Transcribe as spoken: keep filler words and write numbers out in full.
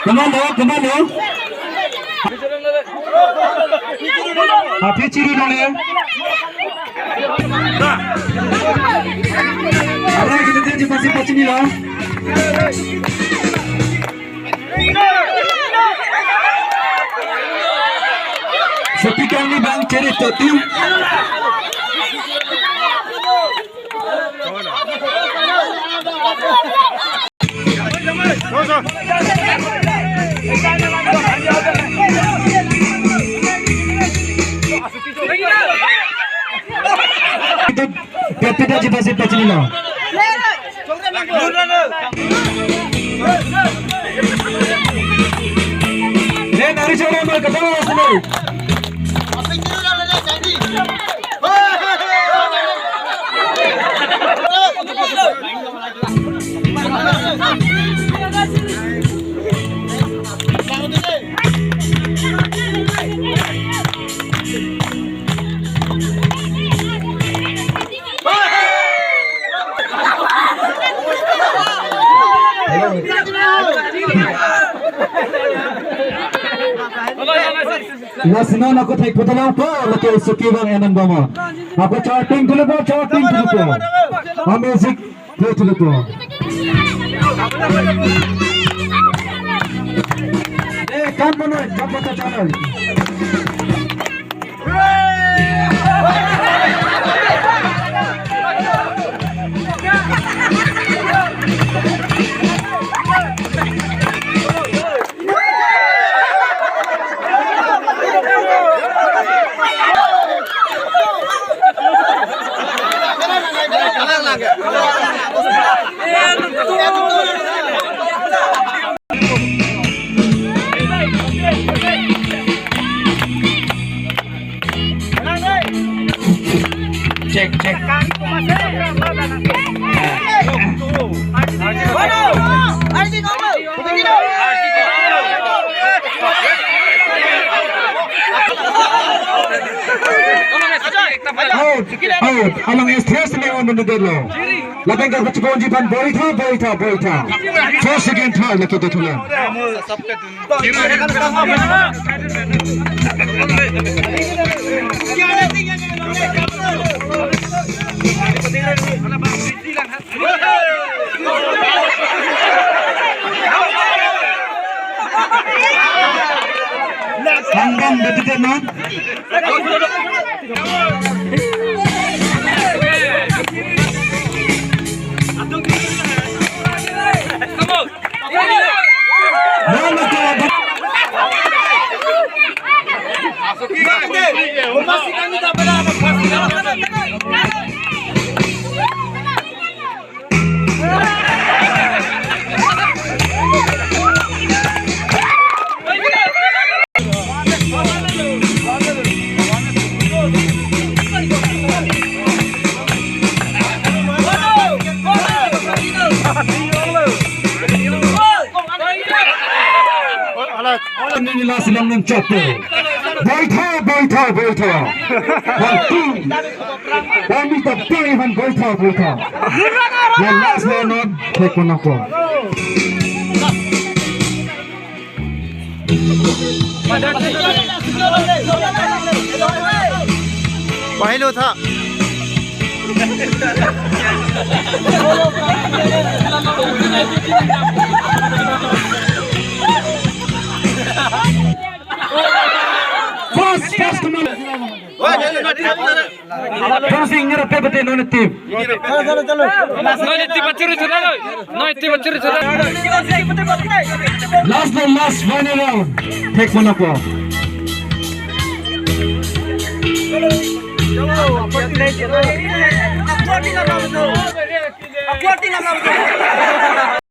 Kemano, kemano? Aphi chiri nang ya? Apa kita dia pasi pasi ni lah? Sepi kami bang ceri toti. Pepita ji pasi pasi ni lo. Eh, nari chora mal kata sini. Lasina nako thek putala po, lake suki bang enam bama. Ako charting dulu po, charting dulu po. Music play dulu po. Eh, kam mana, kam mana channel. Cek, cek. Out, out. Along S T S ni on dulu. Lapen ke kachikon ji pan boitha, boitha, boitha. First, second, third lake dothulang. Hanggang betul non. Nini lasi lang nang chapo. Boitha, boitha, boitha. One, two. Kami tak tahu iman boitha, boitha. Yang last lo non, thek pon nangpo. Pahilo tha. First, first, come on. First, ingin apa betul non team? Chalo, chalo, chalo. Non team achuru chura lo. Non team achuru chura. Last and last final round. Thek pon nangpo.